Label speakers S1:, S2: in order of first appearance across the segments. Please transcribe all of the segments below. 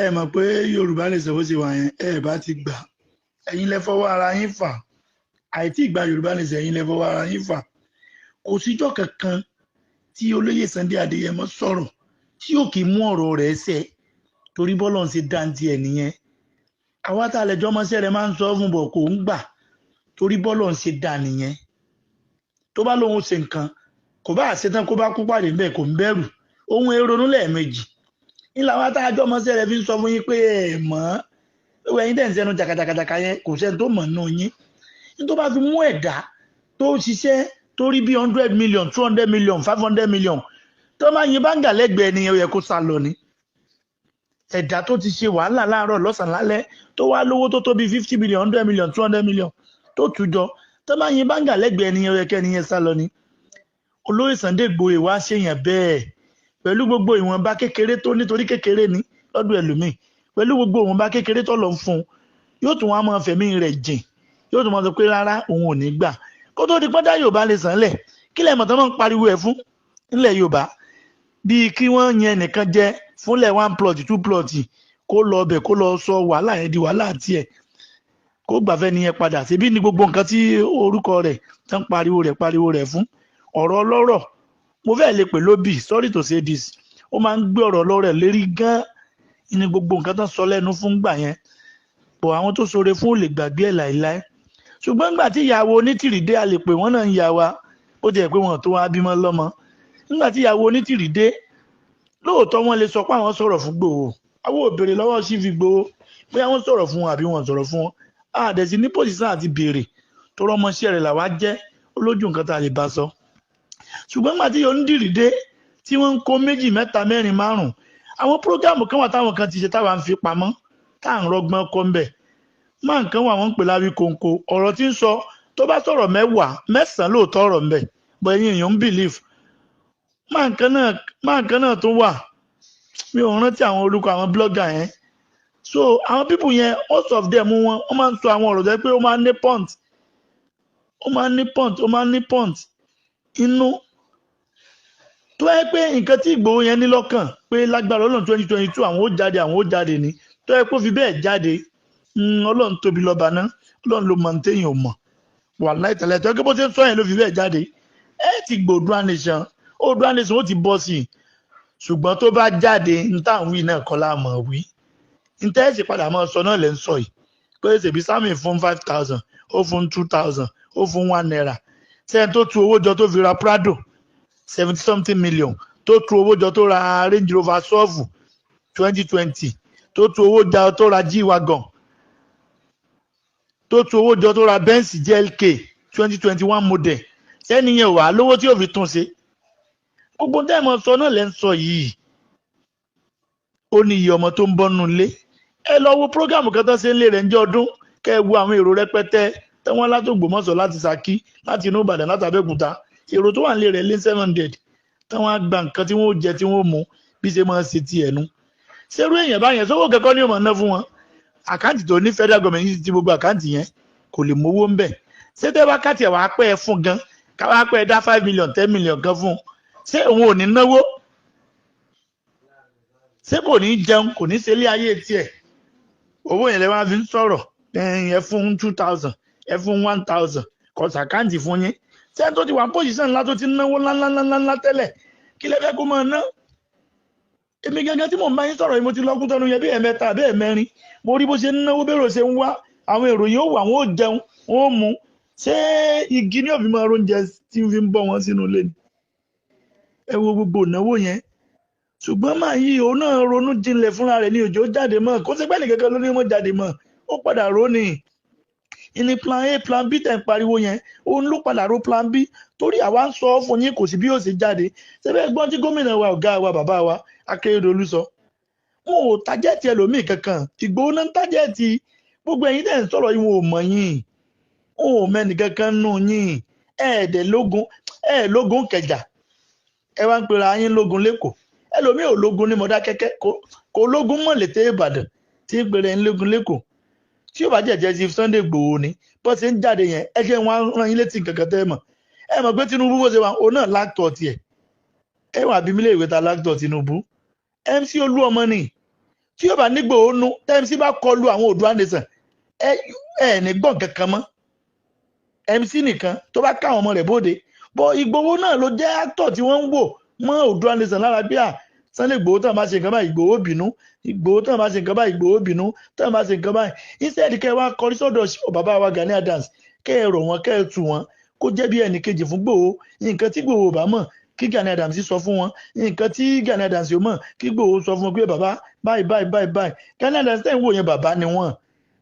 S1: Ẹ mọ̀ pé Yorùbá lè sọ bó ṣe wà yẹn, ẹ bá ti gbà, ẹ̀yin lẹ fọwọ́ ara yín fà. Àìtí ìgbà Yorùbá lè sọ, ẹ̀yin lẹ fọwọ́ ara yín fà. Kò síjọ́ kankan tí olóyè Sunday Adéyẹmọ sọ̀rọ̀ tí ò kì í mú ọ̀rọ̀ rẹ̀ ṣẹ, torí bọ́lọ̀ ń ṣe dáńtì ẹ̀ nìyẹn. Àwa tá a lẹjọ́ mọ́ṣẹ́ rẹ̀ máa ń sọ fún bọ̀, kò ń gbà, torí bọ́lọ̀ ń ṣe dá nìyẹn. Tó bá lóun ṣe nǹkan, kò bá àṣetán, kó bá kú pàdé ńbẹ, kò ń bẹ̀rù ohun èrònú lẹ́ẹ̀mejì. Ńlá wa tá a jọ mọ́ṣẹ́ rẹ̀ fi ń sọ fún yín pé ẹ mọ̀ ọ́, ẹ̀yin tẹ̀ ń sẹ́nu jàkàjàkàjàkà yẹn, kò sẹ́ni tó mọ̀ nù yín. Ní tó bá fi mú ẹ̀dá tó ṣiṣẹ́ tó rí bí 100 million, 200 million, 500 million, tó máa yin báńgà lẹ́gbẹ̀ẹ́ ni, ó yẹ kó sá lọ ni. Ẹ̀dá tó ti ṣe wàhálà láàárọ̀, lọ́sàn-án, lálẹ́, tó wá lówó tó tó bí 50 million, 100 million, 200 million tó tù jọ, tó máa yin báńgà lẹ́gbẹ̀ẹ́ ni, ó yẹ kẹ́ni yẹn sá lọ ni. Olóyè Sunday Igboho wá ṣèyàn bẹ́ẹ̀ pẹ̀lú gbogbo ìwọ̀nba kékeré tó, nítorí kékeré ni lọ́dọ̀ ẹlòmíì. Pẹ̀lú gbogbo ìwọ̀nba kékeré tó lọ ń fún un, yóò tún wá máa fẹ̀mí rẹ̀ jìn, yóò tún máa sọ pé rárá, òun ò ní gbà. Kó tó di pọ́n dá Yorùbá lè sàn lẹ̀, kí lẹ̀ mọ̀ tó máa ń pariwo ẹ̀ fún nílẹ̀ Yorùbá? Bíi kí wọ́n yan ẹnìkan jẹ fúnlẹ̀ one plot, two plot, kó lọ ọbẹ̀, kó lọ sọ wàhálà yẹn di wàhálà tiẹ̀, kó gbàfẹ́ nìyẹn padà. Ṣebí ní gbogbo nǹkan tí orúkọ rẹ̀ tán pariwo rẹ̀ pariwo rẹ̀ fún, ọ̀rọ̀ ọlọ́rọ̀, mo fẹ́ lè pè lóbì, sorry to say this, ó máa ń gbé ọ̀rọ̀ ọlọ́rọ̀ lérí gan ní gbogbo nǹkan tán sọ lẹ́nu fún gbà yẹn bọ̀. Àwọn tó ṣoore fún ò lè gbàgbé ẹ̀ láìláì. Ṣùgbọ́n nígbà tí ìyàwó Onítìrì dé, a lè pè wọ́n náà ń yà wá, ó ti ẹ̀ pé wọn tó wá bímọ lọ́mọ. Nígbà tí ìyàwó Onítìrì dé, lóòótọ́ wọ́n lè sọ pé àwọn sọ̀rọ̀ fún Gbòho. Àwọn ò béèrè lọ́wọ́ sí fi Gbòho bóyá wọ́n sọ̀rọ̀ fún wọn àbí wọ́n sọ̀rọ̀ fún wọn. Àdẹ̀sí ní position àti béèrè tó rọ́mọṣẹ́ rẹ̀ làwa jẹ́, olójú nǹkan tá a lè bá sọ. Ṣùgbọ́n nígbà tí Onítìrì dé, tí wọ́n ń kó méjì, mẹ́ta, mẹ́rin, márùn-ún, àwọn program kan wà táwọn kan ti ṣe táwa ń fi pamọ́, tá à ń rọgbọ́n kọ́ ń bẹ̀. Máa nǹkan wà, wọ́n ń pè láwí kòǹkò. Ọ̀rọ̀ tí ń sọ, tó bá sọ̀rọ̀ 10, 9 lóòótọ́ ọ̀rọ̀ ń bẹ̀ bọ́, ẹ̀yin èèyàn ń believe. Máa nǹkan náà tó wà, mi ò rántí àwọn orúkọ àwọn blogger yẹn. So àwọn people yẹn, most of them, wọ́n máa ń sọ àwọn ọ̀rọ̀ tó yẹ pé ó máa ń ní point, ó máa ń ní point, ó máa ń ní point inú. Tó yẹ pé nǹkan tí Ìgbòho yẹn ní lọ́kàn pé lágbára Ọlọ́run, 2022 àwọn ó jáde, àwọn ó jáde ni, tó yẹ kó fi bẹ́ẹ̀ jáde, Ọlọ́run tóbi lọ́ba náà, Ọlọ́run ló mọ̀ ní téèyàn ò mọ̀. Wàláhì tàláhì, tó yẹ kó bó ṣe ń sọ yẹn ló fi bẹ́ẹ̀ jáde, ẹ ti gbòdúrà nation, Oòduà nation ó ti bọ́ sí i. Ṣùgbọ́n tó bá jáde, n tá à ń wí náà kọ́ la mọ̀ wí. N tẹ́ ẹ̀ sì padà máa sọ náà lẹ́ ń sọ yìí pé ṣèbí Sami fún 5,000, ó fún 2,000, ó fún ₦1. Sẹ́yìn tó tu owó jọ tó fi ra Prado 70 something million, tó tu owó jọ tó ra Range Rover sọ́ọ̀fù 2020, tó tu owó jọ tó ra G-Wagon, tó tu owó jọ tó ra Benz GLK 2021 model, sẹ́ni yẹn wà lówó tí yóò fi tún ṣe? Gbogbo tẹ́ ẹ̀ mọ̀ sọ náà lẹ́ ń sọ yìí. Ó ní iye ọmọ tó ń bọ́ nínú ilé. Ẹ lọ wo program kan tó ṣe ń lé rẹ̀ ń jẹ́ ọdún, kẹ́ ẹ wo àwọn èrò rẹpẹtẹ tẹ́wọ́n láti Ògbómọ̀ṣọ́, láti Ṣakí, láti inú Ìbàdàn, láti Abẹ́òkúta. Èrò tó wà nílé rẹ̀ lé 700, táwọn á gba nǹkan tí wọ́n ó jẹ, tí wọ́n ó mu, bí ṣe máa ṣe ti ẹ̀nu. Ṣerú èèyàn báyẹn, sówó kẹ́kọ́ ní òmò ná fún wọn? Account tó ní, federal government ti gbogbo account yẹn, kò lè mówó ń bẹ̀. Ṣé tẹ́ bá kàtì ẹ̀ wá pẹ́ ẹ fún gan, káwá pẹ́ ẹ dá 5 million, 10 million kan fún un, ṣé òun ò ní náwó? Ṣé kò ní jẹun? Kò ní ṣe ilé ayé tiẹ̀? Owó yẹn lè wá fi ń sọ̀rọ̀. Ẹ fún 2,000, ẹ fún 1,000, kò sàkáǹtì fún yín. Ṣé tó ti wà position ńlá, tó ti náwó ńláńláńláńlá tẹ́lẹ̀, kí lẹ fẹ́ kó máa ná? Èmi gangan tí mò ń bá yín sọ̀rọ̀ yìí, mo ti lọ́kùn tọ́nu yẹn bí ẹ̀mẹ́ta àbí ẹ̀mẹ́rin. Mo rí bó ṣe ń náwó, bẹ́rò ṣe ń wá, àwọn èrò yìí ó wà, wọ́n ó jẹun, wọ́n ó mu. Ṣé igi ní òfin máa róúnjẹ tí ń fi ń bọ́ wọn sínú ilé ni? Ẹ wo gbogbo ìnáwó yẹn. Ṣùgbọ́n máa yí òun náà ronú jinlẹ̀ fúnra rẹ̀ ní òjò jáde mọ́. Kó ṣe pẹ́ẹ́nì kankan ló ní mọ́ jáde mọ́, ó padà rò ní ìní plan A, plan B tẹ̀ ń pariwo yẹn, òun ló padà ro plan B, torí àwa ń sọ ọ́ fún yín, kò sí bí yóò ṣe jáde. Ṣẹ́fẹ́ gbọ́n tí gómìnà wa, ọ̀gá wa, bàbá wa Akérédolú sọ? Wọn ò target ẹlòmíì kankan, Ìgbòho náà ń target. Gbogbo ẹ̀yin tẹ̀ ń sọ̀rọ̀ yìí, wọn ò mọ̀ yín, wọn ò mẹ́ni kankan nù yín. Ẹ̀ẹ́dẹ̀ lógun, ẹ̀ lógun kẹjà, ẹ wá ń pera yín lógun lẹ́kọ̀ọ́. Ẹlòmíì ò lógun ní Mọdákẹ́kẹ́, kò lógun mọ̀lété Ìbàdàn tí ń pera yín lógun lẹ́kọ̀ọ́. Tí ó bá jẹ̀jẹ̀ sí Sunday Igboho ni bó ṣe ń jáde yẹn, ẹ jẹ́ wọn rán yín létí nǹkan kan tẹ́ ẹ mọ̀. Ẹ mọ̀ pé Tinubu bó ṣe wà, òun náà láàtọ̀ tiẹ̀. Ẹ wà bí mílẹ̀ ìwé ta láàtọ̀ Tinubu, MC Olúọmọ ni. Tí yóò bá ní Ìgbòho nú, tMC bá kọlu àwọn Oòduà nation, ẹ ẹ ní gbọ̀n kankan mọ́. MC nìkan tó bá káwọn ọmọ rẹ̀ bóde bọ́, Ìgbòho náà ló jẹ́ actor tí wọ́n ń wò mọ́ Oòduà nation lára bí à Sunday Ìgbòho. Tán bá ṣe nǹkan báyìí, Ìgbòho bínú. Ìgbòho tán bá ṣe nǹkan báyìí, Ìgbòho bínú. Tán bá ṣe nǹkan báyìí, instead kẹ́ ẹ wá kọrí sọ́dọ̀ bàbá wa Gani Adams, kẹ́ ẹ rọ̀ wọ́n, kẹ́ ẹ tù wọ́n, kó jẹ́ bí ẹnì kejì fún Ìgbòho. Nǹkan tí Ìgbòho ò bá mọ̀, kí Gani Adams sọ fún wọn. Nǹkan tí Gani Adams ò mọ̀, kí Ìgbòho sọ fún wọn pé bàbá báyìí báyìí báyìí báyìí. Gani Adams tẹ̀ ń wò yẹn, bàbá ni wọ́n,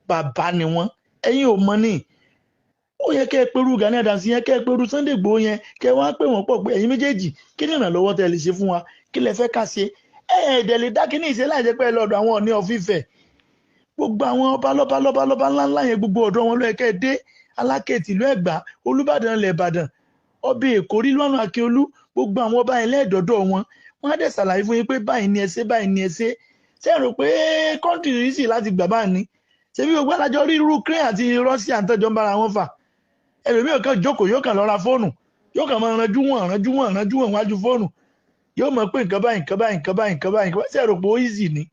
S1: bàbá ni wọ́n. Ẹ̀yin ò mọ̀ ní. Ó yẹ kẹ́ ẹ pẹ̀rú Gani Adams yẹn, kẹ́ ẹ pẹ̀rú Sunday Igboho yẹn, kẹ́ ẹ wá pè wọ́n pọ̀ pé ẹ̀yin méjèèjì, kí ni ìrànlọ́wọ́ tẹ́ ẹ lè ṣe fún wa? Kí lẹ fẹ́ ká ṣe? Ẹ ẹ̀ dẹ̀ lè dá kíní ìṣe láì jẹ́ pé ẹ lọ́dọ̀ àwọn Ọọ̀ni of Ifẹ̀, gbogbo àwọn ọba lọ́ba lọ́ba lọ́ba ńláńlá yẹn, gbogbo ọ̀dọ́ wọn ló yẹ kẹ́ ẹ dé. Aláké tìlú Ẹ̀gbá, Olúbàdàn ilẹ̀ Ìbàdàn, ọbẹ̀ Èkó Rílwánù Akíolú, gbogbo àwọn ọba yẹn lẹ́ẹ̀dọ́dọ̀ wọn, wọ́n á dẹ̀ ṣàlàyé fún yín pé báyìí ni ẹ ṣe, báyìí ni ẹ ṣe. Ṣé ẹ rò pé country yìí sì láti gbà báyìí ni? Ṣé bí gbogbo alájọ rí Ukraine àti Russia ń tọ́jọ́ ń bára wọn fà? Ẹlòmíì kan jókòó, yóò kàn lọ ra fóònù, yóò kàn máa ranjú wọn, ranjú wọn, ranjú wọn wájú fóònù, yóò mọ̀ pé nǹkan báyìí, nǹkan báyìí, nǹkan báyìí, nǹkan báyìí, nǹkan báyìí. Ṣé ẹ rò pé ó easy ni?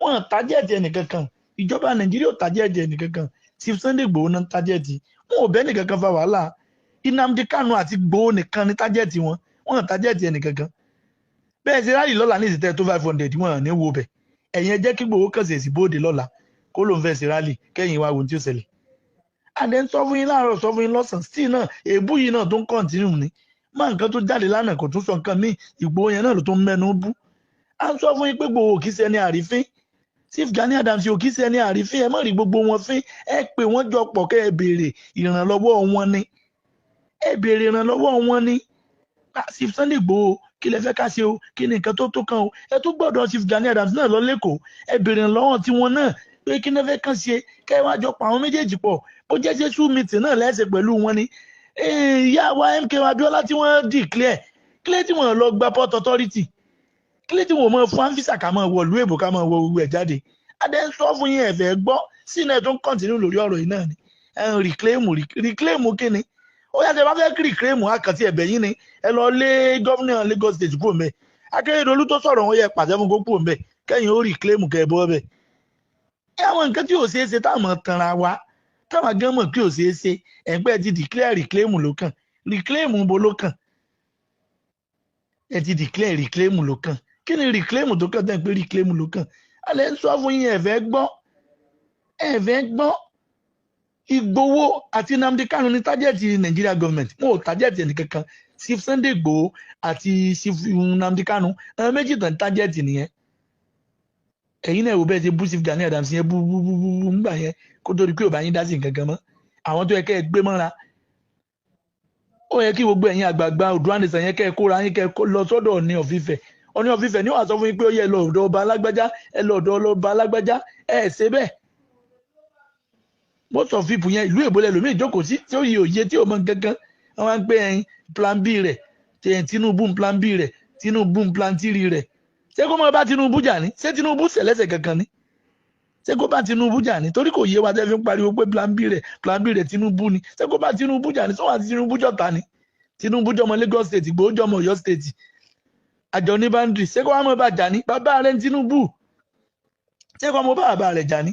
S1: Wọ́n target ẹnìkankan. Ìjọba Nàìjíríà ò target ẹnìkankan. Chief Sunday Igboho náà target. Wọn ò bẹ́ nìkankan fa wàhálà. Nnamdi Kanu àti Igboho nìkan ní target wọn. Wọn target ẹnìkankan. Bẹ́ẹ̀ ṣe rally lọ́la ní ìsìtẹ́ tó 500, wọn ní wo bẹ̀. Ẹ̀yin ẹ jẹ́ kí Igboho kàn ṣèṣì bóde lọ́la kó ló ń fẹ́ ṣe rally, kẹ́yìn wá wo ohun tí ó ṣẹlẹ̀. Àdé ń sọ fún yín láàárọ̀, sọ fún yín lọ́sàn-án, still náà èébú yìí náà tó ń continue ni. Má nǹkan tó jáde lánàá, kò tún sọ nǹkan míì. Ìgbòho yẹn náà ló tún mẹ́nu bú. À ń sọ fún yín pé Ìgbòho kì í ṣe ẹni àrífín. Chief Gani Adams ò kì í ṣe ẹni àrífín. Ẹ má rí gbogbo wọn fín. Ẹ pè wọ́n jọ pọ̀, kẹ́ ẹ béèrè ìrànlọ́wọ́ wọn ni. Ẹ béèrè ìrànlọ́wọ́ wọn ni. Chief Sunday Igboho, kí lẹ fẹ́ ká ṣe o? Kí ni nǹkan tó tó kan o? Ẹ tún gbọ́dọ̀ Chief Gani Adams náà lọ lẹ́kọ̀ọ́, ẹ béèrè ìrànlọ́wọ́ tiwọn náà pé kí ni ẹ fẹ́ kàn ṣe, kẹ́ ẹ wá jọ pa àwọn méjèèjì pọ̀. Bó jẹ́ jésù meeting náà lẹ́sẹ̀ pẹ̀lú wọn ni. Ìyá wa MK Abiola tí wọ́n declare, kílẹ̀ tí wọ́n lọ gba Port Authority, kílẹ̀ tí wọ́n mọ̀ fún visa, ká máa wọ ìlú èbó, ká máa wọ gbogbo ẹ̀ jáde. Adé ń sọ fún yín, ẹ̀fẹ̀ gbọ́ sínú ẹ̀ tó ń continue lórí ọ̀rọ̀ yìí náà ni. Ẹ̀ ń reclaim, reclaim kíni? Ó yàtọ̀ bá fẹ́ reclaim, àkàtì ẹ̀bẹ̀ yín ni ẹ lọ lé gómìnà Lagos State kúrò mbẹ̀. Akérédolú tó sọ̀rọ̀, wọn yẹ pàṣẹ fún kó kúrò mbẹ̀, kẹ́yìn ó reclaim kẹ́ ẹ bọ́ bẹ̀. Ẹ àwọn nǹkan tí ò ṣeé ṣe táwọn tanra wa, táwọn gan mọ̀ pé ò ṣeé ṣe. Ẹ̀pẹ́ ti declare reclaim ló kàn. Reclaim bo ló kàn? Ẹ ti declare reclaim ló kàn. Kí ni reclaim tó kàn tẹ́ ń pé reclaim ló kàn? Alẹ́ ń sọ fún yín, ẹ̀fẹ́ gbọ́, ẹ̀fẹ́ gbọ́. Ìgbòho àti Nnamdi Kanu ní target Nigeria government. Wọn ò target ẹnìkankan. Chief Sunday Igboho àti Chief Nnamdi Kanu, àwọn méjì tàn target nìyẹn. Ẹ̀yin náà wò bẹ́ẹ̀ ṣe bú Chief Gani Adams yẹn, bú bú bú bú bú ńgbà yẹn, kó tó di pé ò bá yín dá sí nǹkan kan mọ́. Àwọn tó yẹ kẹ́ ẹ gbé mọ́ra, ó yẹ kí gbogbo ẹ̀yin àgbààgbà Oòduà nation yẹn, kẹ́ ẹ kóra yín, kẹ́ ẹ lọ sọ́dọ̀ Ọọ̀ni of Ifẹ̀. Ọọ̀ni of Ifẹ̀ ní wàá sọ fún yín pé ó yẹ lọ ọ̀dọ̀ ọba alágbájá, ẹ lọ ọ̀dọ̀ ọba alágbájá. Ẹ ṣe bẹ́ẹ̀. Most of people yẹn, ìlú èbó lẹ́lòmíì jókòó sí, tí ó yẹ òye tí ò mọ gangan. Wọ́n wá ń pè ẹyin plan B rẹ̀, Tinubu plan B rẹ̀, Tinubu plan three rẹ̀. Ṣé kó máa bá Tinubu jà ní? Ṣé Tinubu ṣẹlẹ́sẹ̀ kankan ni? Ṣé kó bá Tinubu jà ní? Torí kò yé wa tẹ́ fi ń pariwo pé plan B rẹ̀, plan B rẹ̀ Tinubu ni. Ṣé kó bá Tinubu jà ní? Sọ́wọ́n àti Tinubu jọ̀ta ni? Tinubu jọmọ Lagos State, Ìgbòho jọmọ Ọ̀yọ́ State, àjọ ní boundary. Ṣé kó wá mọ̀ bá jà ní? Bàbá rẹ̀ ní Tinubu. Ṣé kó mọ̀ bá bàbá rẹ̀ jà ní?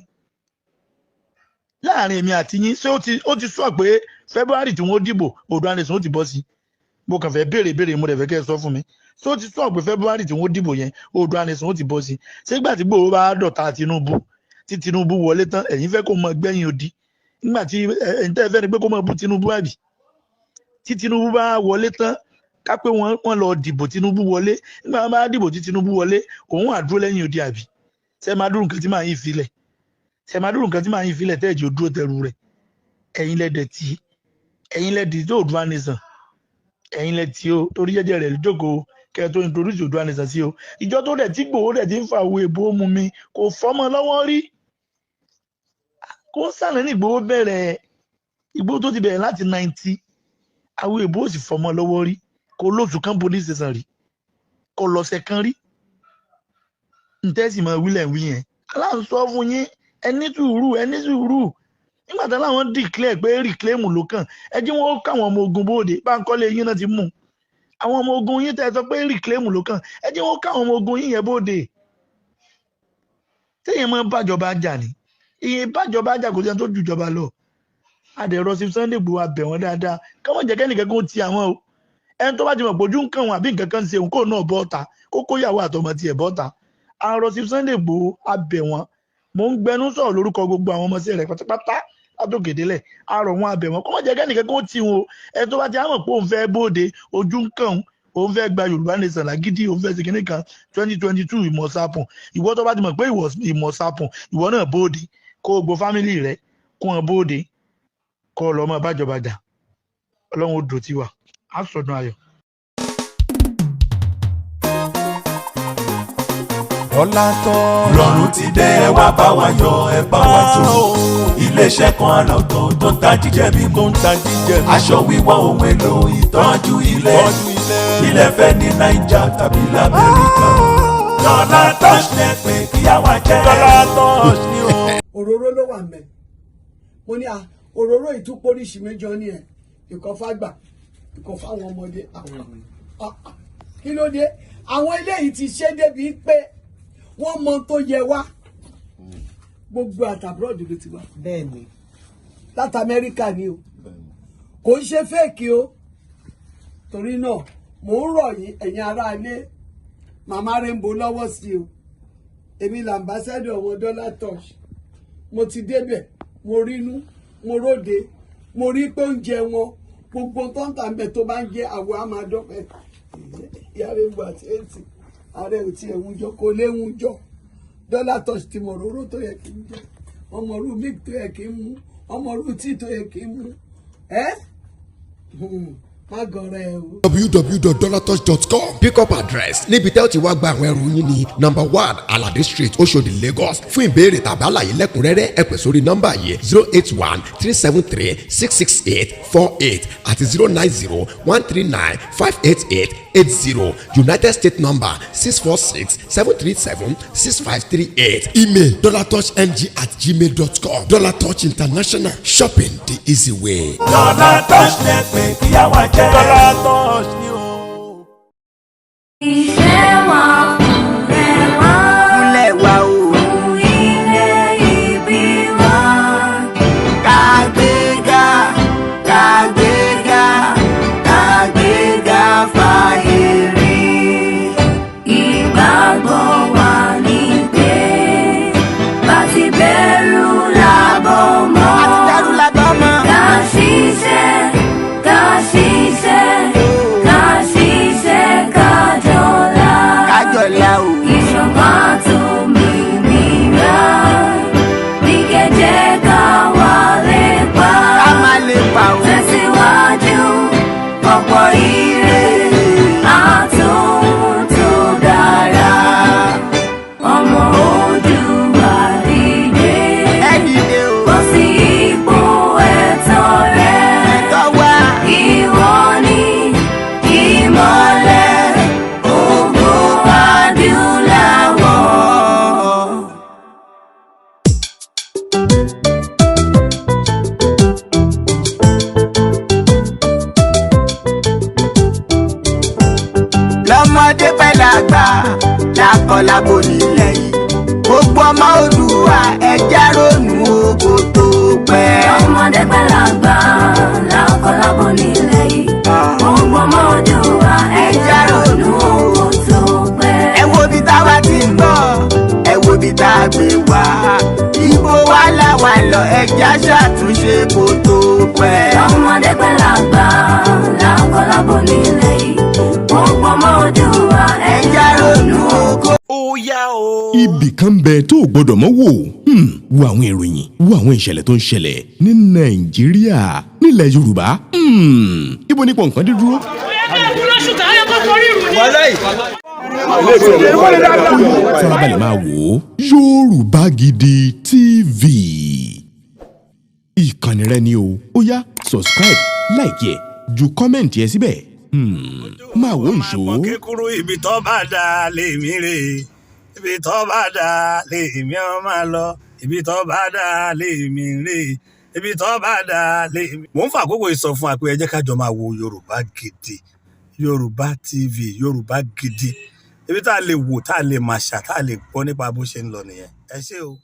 S1: Láàrin èmi àti yín, ṣé ó ti sọ pé February tí wọ́n dìbò, Oòduà nation ó ti bọ́ sí? Mo kàn fẹ́ béèrè béèrè, mo dẹ̀ fẹ́ kẹ́ ẹ sọ fún mi. Ṣé ó ti sọ pé February tí wọ́n dìbò yẹn, Oòduà nation ó ti bọ́ sí? Ṣé ìgbà tí Ìgbòho bá dọ̀tá Tinubu, tí Tinubu wọlé tán, ẹ̀yin fẹ́ kó mọ gbẹ̀yìn odi? Nígbà tí ẹ̀yin tẹ́ fẹ́ ni pé kó mọ bú Tinubu, àbí? Tí Tinubu bá wọlé tán, ká pé wọ́n lọ dìbò, Tinubu wọlé. Nígbà wọn bá dìbò tí Tinubu wọlé, òun àdúró lẹ́yìn odi, àbí? Ṣé máa dúró nǹkan tí màá yín filẹ̀? Ṣé máa dúró nǹkan tí màá yín filẹ̀ tẹ́ ẹ̀jẹ̀ dúró tẹrù rẹ̀? Ẹ̀yin lẹ́dẹ̀ tí, ẹ̀yin lẹ́dẹ̀ tí Oòduà nation, ẹ̀yin lẹ́ tí o torí jẹ́jẹ́ rẹ̀ jókòó kẹ́ ẹ tó introduce Oòduà nation sí o. Ìjọ tó dẹ̀ tí Ìgbòho dẹ̀ ti ń fa òwe èbó mu mi, kò fọ́mọ lọ́wọ́ rí. Kó sànà ní Ìgbòho bẹ̀rẹ̀. Ìgbòho tó ti bẹ̀rẹ̀ láti 90, àwọn èbó ò sì fọmọ lọ́wọ́ rí. Kò lóṣù kan police station rí, kò lọ́sẹ̀ kan rí. Ntẹ́sí mọ wílẹ̀ wí yẹn, aláǹsọ fún yín, ẹ ní sùúrù, ẹ ní sùúrù. Nígbà tí láwọn declare pé reclaim ló kàn, ẹ jí wọn káwọn ọmọ ogun bóde. Báńkọ́lé yín náà ti mú àwọn ọmọ ogun yín tẹ́ ẹ sọ pé reclaim ló kàn, ẹ jí wọn káwọn ọmọ ogun yín yẹn bóde. Téèyàn máa ń bàjọba jà ní ìyẹn bàjọba jà, kò sẹ́ni tó ju ìjọba lọ. Adẹ̀rọ̀ sí Sunday Igboho, abẹ̀ wọ́n dáadáa, káwọn jẹ́ kẹ́nìkan kó ti àwọn o. Ẹni tó bá ti mọ̀ pé ojú ń kàn wọ́n àbí nǹkan kan ń ṣe òun, kó náà bọ́ ta, kó kó ìyàwó àtọmọ tiẹ̀ bọ́ ta. Àrọ̀ sí Sunday Igboho, abẹ̀ wọ́n. Mò ń gbẹnu sọ̀rọ̀ lórúkọ gbogbo àwọn ọmọọṣẹ́ rẹ̀ pátápátá látòkè délẹ̀. Àrọ̀ wọn, abẹ̀ wọn, kó má jẹ́ kẹ́nìkan kó ti wọn o. Ẹni tó bá ti àmọ̀ pé òun fẹ́ bóde, ojú ń kàn òun, òun fẹ́ gba Yorùbá Nation lágídí, òun fẹ́ ṣe kinní kan, 2022 ìmọ̀sápùn. Ìwọ tó bá ti mọ̀ pé ìwọ ìmọ̀sápùn, ìwọ náà bóde, kó o gbọ́ family rẹ kó wọn bóde, kó o lọ mọ bájọba jà. Ọlọ́run ó dò tiwa, á sọdún ayọ̀.
S2: Dọ́là tán.
S3: Ìrọ̀rùn ti dé, ẹ wá bá wa yọ̀, ẹ bá wa jó. Iléeṣẹ́ kan àrà ọ̀tọ̀ tó ń ta jíjẹ mímu,
S2: tó ń ta jíjẹ mímu,
S3: aṣọ wíwọ̀, ohun èlò ìtọ́jú ilé.
S2: Tọ́jú ilé.
S3: Ilẹ̀ fẹ́ ní Naija tàbí l'Amẹ́ríkà. Dọ́là Touch lẹ pé kí á wá jẹ́.
S2: Dọ́là Touch ni o.
S4: Òróró ló wà mẹ́. Mo ní à òróró ìtúpóríṣi méjọ ní ẹ̀, ìkan fágbà, ìkan fáwọn ọmọdé. Ah, ah, kí ló dé? Àwọn eléyìí ti ṣe débi pé wọ́n mọ ohun tó yẹ wá. Gbogbo àti abroad ló ti wá. Láti Amẹ́ríkà ni o, kò ń ṣe fake o. Torí náà, mò ń rọ̀ yín, ẹ̀yin aráalé, Màmá Rainbow lọ́wọ́ sí o. Èmi l'ambassador wọn, Dollar Touch. Mo ti débẹ̀, mo rínú, mo róde, mo rí pé oúnjẹ wọn, gbogbo tó ń tà ń bẹ̀, tó bá ń jẹ́ àwọ̀ á máa dọ́pẹ́. Ìyá Rainbow àti eighty ààrẹ ò tiẹ̀ ń jọ, kò léwu jọ. Dollar Touch ti mọ̀ òróró tó yẹ kí n jẹ, ọmọrú milk tó yẹ kí n mú, ọmọrú tíì tó yẹ kí n mú. Ẹ́ má gọrẹ o.
S5: www.dollartouch.com. Pick up address níbi tẹ́ ó ti wá gba àwọn ẹrù yín ní number 1, Alade Street, Oshodi, Lagos. Fún ìbéèrè tàbí àlàyé lẹ́kùnrẹ́rẹ́, ẹ pè sórí nọ́mbà yìí: 08137366848 àti 09013958880. United States number: 646-737-6538. Email: dollartouchng@gmail.com. Dollar Touch International, shopping the easy way.
S3: Dọ́là Touch lẹ pé kí á wá jẹ́.
S2: Dọ́là Touch ni o.
S6: Ìfẹ́ wa fúnlẹ̀ wá.
S7: Fúnlẹ̀ wa o.
S6: Fún ilẹ̀ ìbí wa.
S7: Kàgbéga, kàgbéga, kàgbéga fàyè rí.
S6: Ìgbàgbọ́ wa ní pé bá ti bẹ̀rù làbọ̀ mọ́.
S7: Àti dẹ́rù làbọ̀ mọ́.
S6: Ká ṣiṣẹ́, ká ṣiṣẹ́, ká ṣiṣẹ́, ká jọlá.
S7: Kájọlá o.
S6: Ìṣọ̀kan àtòmìnira ní kẹjẹ ká wà lè pa.
S7: Ká má lè pa o.
S6: Tẹ̀síwájú ọ̀pọ̀ ire àtòhun tó dára. Ọmọ Oòduà, dìde.
S7: Ẹ dìde o.
S6: Bọ́ sí ipò ẹ̀tọ́ rẹ.
S7: Ẹ̀tọ́ wa.
S6: Ìwọ ni ìmọ́lẹ̀ ògo adúláwọ̀.
S7: Lọ́mọdé pẹ̀lú àgbà, lákọlábo nílẹ̀ yìí, gbogbo ọmọ Oòduà, ẹja ronú oko tó pẹ́.
S6: Ọmọdé pẹ̀lú àgbà, lákọlábo nílẹ̀ yìí, gbogbo ọmọ Oòduà, ẹja ronú owó tó pẹ́.
S7: Ẹ wo ibi táwa ti ń bọ̀, ẹ wo ibi tá a gbé wá, ibo wa làwa lọ? Ẹja ṣàtúnṣe kó tó pẹ́.
S6: Ọmọdé pẹ̀lú àgbà, lákọlábo nílẹ̀ yìí, gbogbo ọmọ Oòduà, ẹja ronú owó.
S2: Ó yá o.
S5: Ibì kan ń bẹ tó o gbọdọ̀ mọ́ wò. Wo àwọn ìròyìn, wo àwọn ìṣẹ̀lẹ̀ tó ń ṣẹlẹ̀ ní Nàìjíríà, nílẹ̀ Yorùbá. Ibo nípò nǹkan dé dúró. Farabalẹ̀ máa wò ó, Yorùbá Gidi TV, ìkànnì rẹ ni o. Ó yá, subscribe, like ẹ̀, ju comment ẹ síbẹ̀. Máa wò ìṣó.
S8: Mọ̀ kékeré, ibi tó bá dà lèmi rè, ibi tó bá dà lèmi ọ máa lọ, ibi tó bá dà lèmi rè, ibi tó bá dà lèmi. Mò ń fa àkókò yìí sọ fún wa pé ẹ jẹ́ ká jọ máa wo Yorùbá Gidi, Yorùbá TV, Yorùbá Gidi. Ibi tá a lè wò, tá a lè màṣà, tá a lè gbọ́ nípa bó ṣe ń lọ nìyẹn. Ẹ ṣé o.